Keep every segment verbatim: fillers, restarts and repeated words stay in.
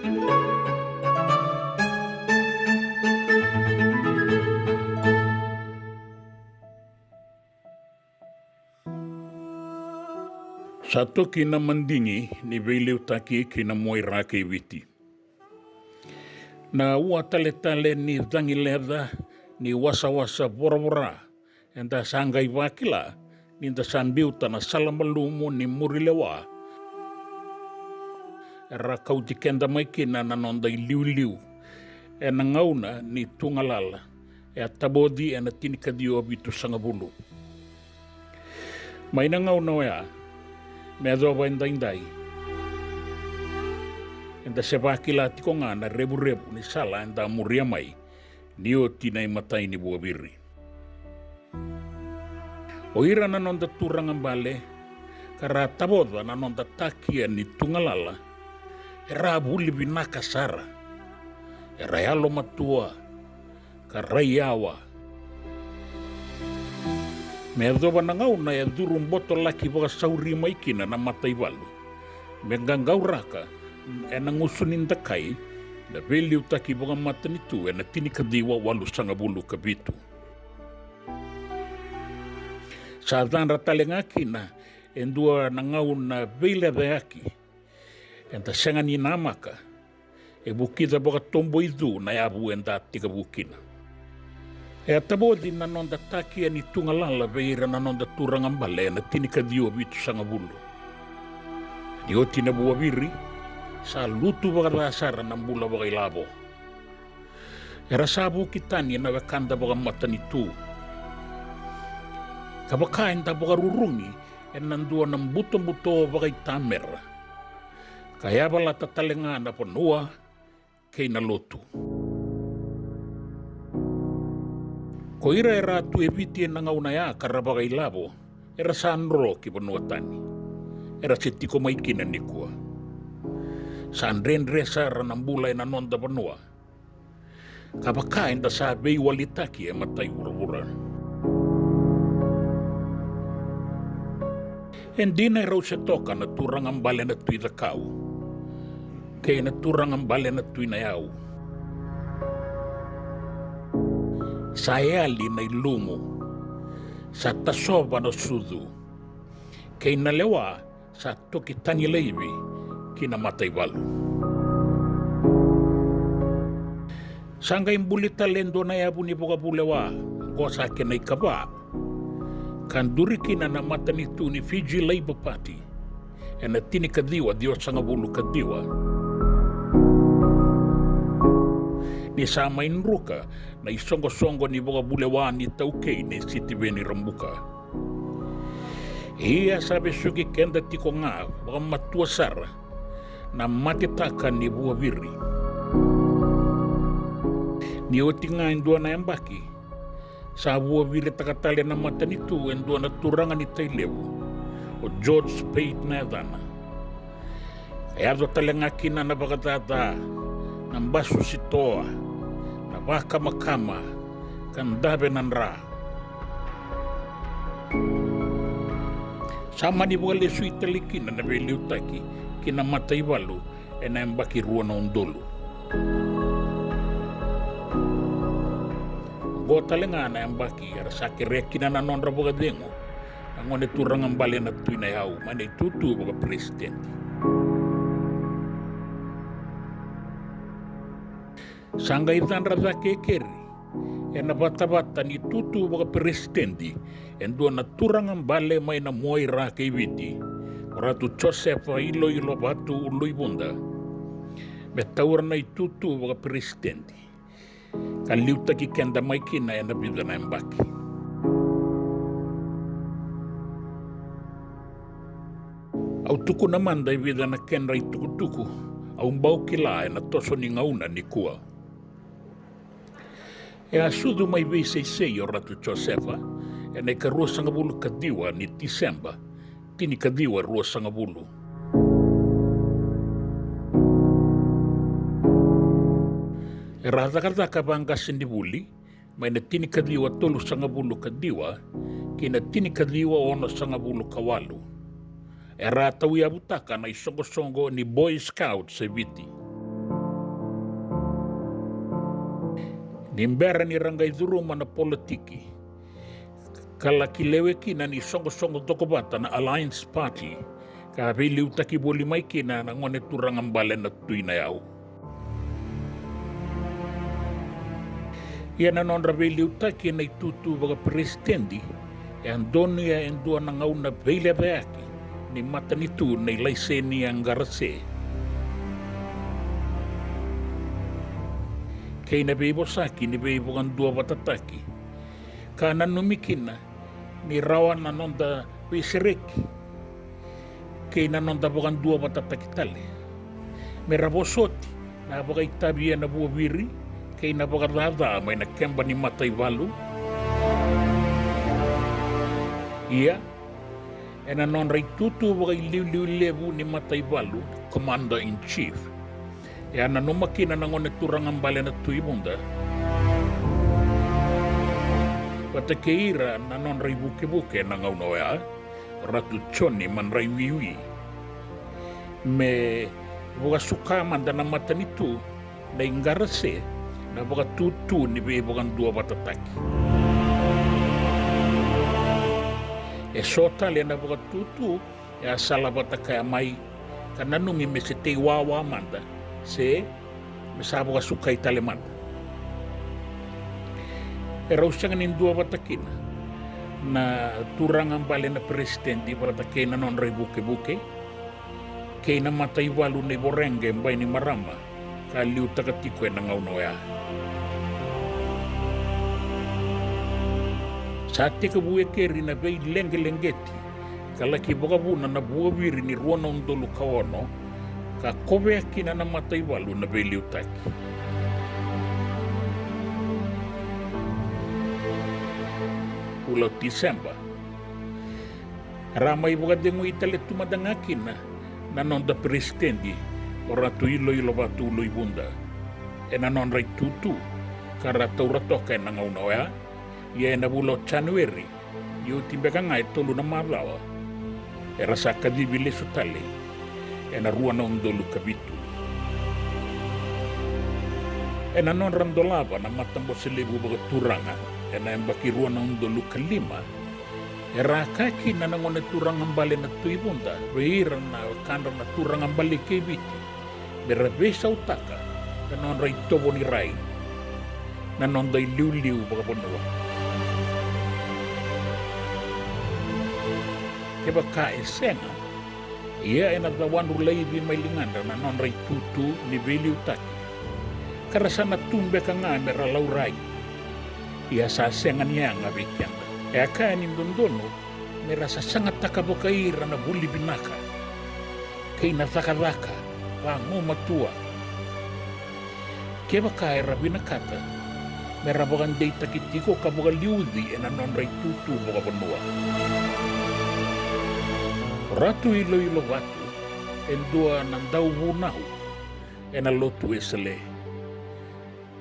Sa toki na madigi ni veiliutaki kei na muaira kei Viti. Na ua taletale ni cagi leca ni wasawasa voravora eda sa qai vakila ni da sa biuta na sala malumu ni muri lewa. Era kauti keda mai kina na noda iliuliu ena gauna ni tu galala e a tavoci ena tinikaciwa vitusagavulu. Mai na gauna oya me yacova edaidai, eda se vakila tiko ga na revurevu ni sala eda muria mai ni oti na imatai ni vuaviri. O ira na noda turaga bale ka ra tavoca na noda takia ni tu galala, era a vuli vinaka sara, era yalomatua ka rai yawa. Me yacova na gauna e curu botolaki vakasauri mai kina na mataivalu me qaqauraka ena gusu ni dakai na veiliutaki vakamatanitu ena tinikaciwa walusagavulu ka vitu. Sa cadra tale ga kina e dua na gauna veilecayaki eda sega ni namaka, e vukica vakatoboicu na yavu eda tekivu kina. E a tavoci na noda takia ni tu galala vei ira na noda turaga bale ena tinikaciwa vitusagavulu. Ni oti na vuaviri, sa lutu vakaca sara na bula vakailavo. Era sa vuki tani na wekada vakamatanitu. Ka vaka eda vakarurugi ena dua na butobuto vakaitamera, ka yavalata tale ga na vanua kei na lotu. Ko ira era a tu e Viti ena gauna ya ka ra vakailavo, era sa dro ki vanua tani. Era se tiko mai kina nikua. Sa dredre sara na bula ena noda vanua, ka vaka eda sa veiwalitaki e matai vuravura. E dina e rau se toka na turaga bale na Tui Cakau kei na turaga bale na Tui Nayau. Sa yali na ilumu, sa tasova na sucu, kei na lewa sa toki tani laivi ki na mataivalu. Sa qai buli tale e dua na yavu ni vakavulewa, oqo sa kena ikava, ka duri kina na matanitu ni Fiji Labour Party ena tinikaciwa ciwasagavulu ka ciwa. Ni sa mai druka na isoqosoqo ni vakavulewa ni taukei nei Sitiveni Rabuka. Ia sa vesuki keda tiko ga vakamatua sara na matetaka ni vuaviri. Ni oti ga e dua na yabaki, sa vuaviritaka tale na matanitu e dua na turaga ni Tailevu, o George Speight na yacana. E yaco tale ga kina na vakacaca, na basu sitoa, na vakamakama, ka dave na dra. Sa mani vakalesui tale kina na veiliutaki ki na mataivalu ena yabaki rua na udolu. Oqo tale ga na yabaki era sa kerea kina na nodra vakacegu na gone turaga bale na Tui Nayau mai na itutu vakaperesitedi. Sa qai cadra cake e keri ena vatavata ni itutu vakaperesitedi e dua na turaga bale mai na Muaira kei Viti, o Ratu Josefa Iloilovatu Uluivuda, me taura na itutu vakaperesitedi, ka liutaki keda mai kina ena vica na yabaki. Au tukuna mada e vica na kedra itukutuku au bau kila ena toso ni gauna nikua. E a sucu mai veiseisei o Ratu Josefa ena ikaruasagavulu ka ciwa ni Tiseba, tinikaciwa ruasagavulu. Era a cakacaka vaqasenivuli mai na tinikaciwa tolusagavulu ka ciwa ki na tinikaciwa onosagavulu ka walu. Era a tauyavutaka na isoqosoqo ni Boy Scouts e Viti. Ni bera ni ra qai curuma na politiki ka laki lewe kina ni soqosoqo cokovata na Alliance Party, ka veiliutaki voli mai kina na gone turaga bale na Tui Nayau. Ia na nodra veiliutaki ena itutu vakaperesitedi e a donuya e dua na gauna veilecayaki ni matanitu nei Laisenia Qarase kei na veivosaki ni veivakaduavatataki, ka nanumi kina ni rawa na noda veisereki kei na noda vakaduavatataki tale, me ra vosoti na vakaitavi ena vuaviri kei na vakacaca mai na keba ni mataivalu. Ia, ena nodra itutu vakailiuliu levu ni mataivalu, Commander in Chief, e a nanuma kina na gone turaga bale na Tui Vuda vata kei ira na nodra ivukevuke ena gauna oya, Ratu Joni Madraiwiwi, me vakasuka mada na matanitu nei Qarase na vakatutu ni veivakaduavatataki. E so tale na vakatutu e a salavata kaya mai, ka nanumi me se tei wawa mada se me sa vakasukai tale mada. E rau sega ni duavata kina na turaga bale na peresitedi vata kei na nodra ivukevuke kei na mataivalu nei Voreqe Bainimarama ka liutaka tiko ena gauna oya. Sa tekivu e keri na veileqeleqeti ka laki vakavuna na vuaviri ni rua na udolu ka ono, ka kovea kina na mataivalu na veiliutaki. Vula o Tiseba, era mai vakacegui tale tu mada ga kina na noda peresitedi, o Ratu Iloilovatu Uloivuda, ena nodra itutu ka ra taura toka ena gauna oya. Ia ena vula o Janueri, ni oti beka ga e tolu na macawa, era sa kacivi lesu tale ena rua na udolu ka vitu. Ena nodra dolava na matabose levu vakaturaga ena yabaki rua na udolu ka lima, era a kaya kina na gone turaga bale na Tui Vuda vei ira na wekadra na turaga bale kei Viti me ra veisautaka na nodra itovo ni rai, na noda iliuliu vakavanua. Kevaka e sega, ia ena cawadru laivi mai ligadra na nodra itutu ni veiliutaki, ka ra sa na tu beka ga me ra laurai. Ia sa sega ni yaga vei keda. E a kaya ni dodonu me ra sasagataka vakai ira na vuli vinaka kei na cakacaka vagumatua, kevaka era vinakata me ra vakadeitaki tiko ka vakaliuci ena nodra itutu vakavanua. Ratu Iloilovatu e dua na dauvunau ena lotu Wesele.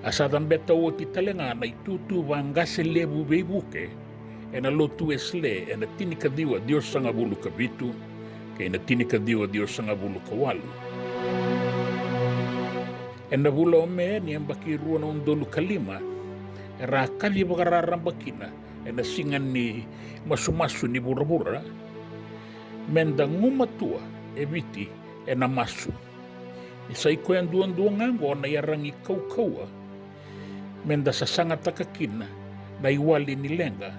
A sa cabeta oti tale ga na itutu vaqase levu veivuke ena lotu Wesele ena tinikaciwa ciwasagavulu ka vitu kei na tinikaciwa ciwasagavulu ka walu. Ena vula o Me ni yabaki rua na udolu ka lima, era a kaci vakararaba kina ena siga ni masumasu ni vuravura, meda gumatua e Viti ena masu. Ni sa i koya duadua ga oqo na iyaragi kaukauwa meda sasagataka kina na iwali ni leqa,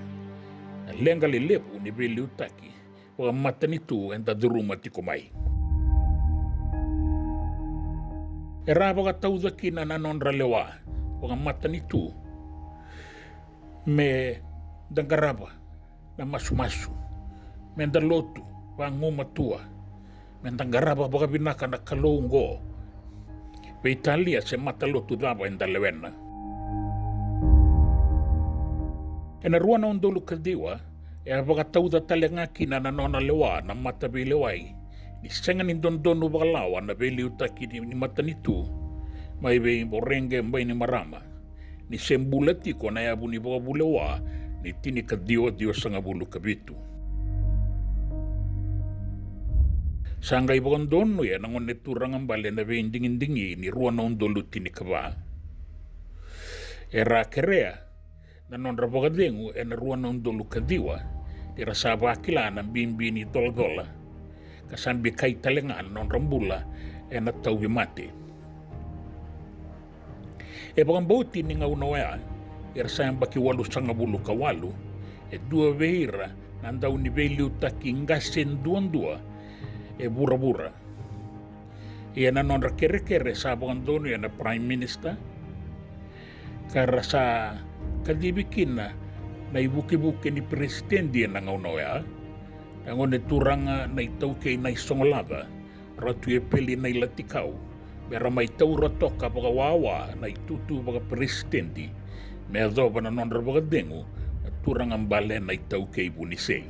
na leqa lelevu ni veiliutaki vakamatanitu eda curuma tiko mai. Era a vakatauca kina na nodra lewa vakamatanitu meda qarava na masumasu, meda lotu vagumatua, meda qarava vakavinaka na Kalou oqo, veitalia se matalotu cava eda lewena. Ena rua na udolu ka ciwa, e a vakatauca tale ga kina na nona lewa na mataveilewai ni sega ni dodonu vakalawa na veiliutaki ni, ni matanitu mai vei Voreqe Bainimarama, ni se bula tiko na yavu ni vakavulewa ni tinikaciwa ciwasagavulu ka vitu. Sa qai vakadonuya na gone turaga bale na veidigidigi ni rua na udolu tinikava. Era a kerea na nodra vakacegu ena rua na udolu ka ciwa, ni ra sa vakila na bibi ni colacola, ka sa bikai tale ga na nodra bula ena tauvimate. E vakabauti ni gauna oya, era sa yabaki walusagavulu ka walu, e dua vei ira na dau ni veiliutaki qase duadua e vuravura. Ia na nodra kerekere sa vakadonuya na Prime Minister, ka ra sa kacivi kina na ivukevuke ni peresitedi ena gauna oya, na gone turaga na iTaukei Naisogolaca, Ratu Epeli Nailatikau, me ra mai taura toka vakawawa na itutu vakaperesitedi me yacova na nodra vakacegu na turaga bale na iTaukei Vunisei.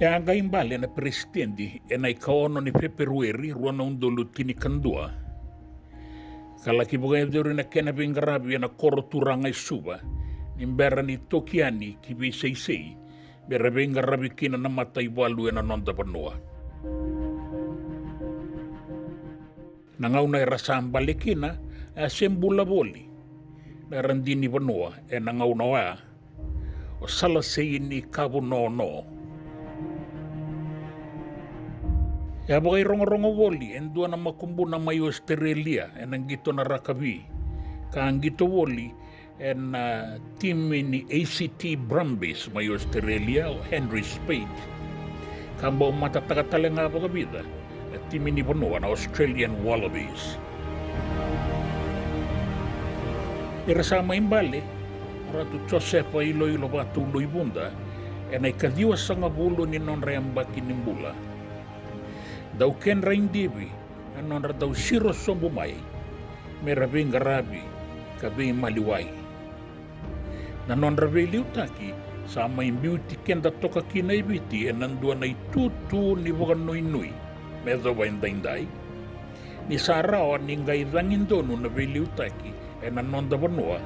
E a qai bale na peresitedi ena ikaono ni Feperueri rua na udolu tinikadua, ka laki vakayacori na kena veiqaravi ena koro turaga e Suva ni bera ni toki yani ki Viseisei, me ra veiqaravi kina na mataivalu ena noda vanua. Na gauna era sa bale kina, e a se bula voli na radini vanua ena gauna oya, o Salasei ni Kavunono. E a vakairogorogo voli e dua na makubuna mai Ositerelia ena qito na rakavi, ka a qito voli ena timi ni A C T Brumbies mai Ositerelia, o Henry Speight, ka bau matataka tale ga vakavica na timi ni vanua na Australian Wallabies. Ni ra sa mai bale o Ratu Josefa Iloilo Vatuloivuda ena ikaciwasagavulu ni nodra yabaki ni bula, dau kedra idivi na nodra dau siro sobu mai me ra veiqaravi ka veimaliwai. Na nodra veiliutaki sa mai biuti keda toka kina e Viti ena dua na itutu ni vakanuinui me yacova edaidai, ni sa rawa ni qai cagidonu na veiliutaki ena noda vanua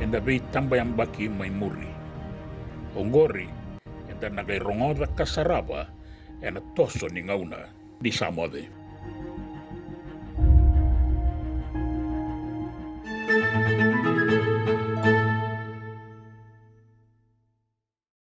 ena veitabayabaki mai muri. Oqori eda na qai rogoca ka sarava ena toso ni gauna. Ni sa moce.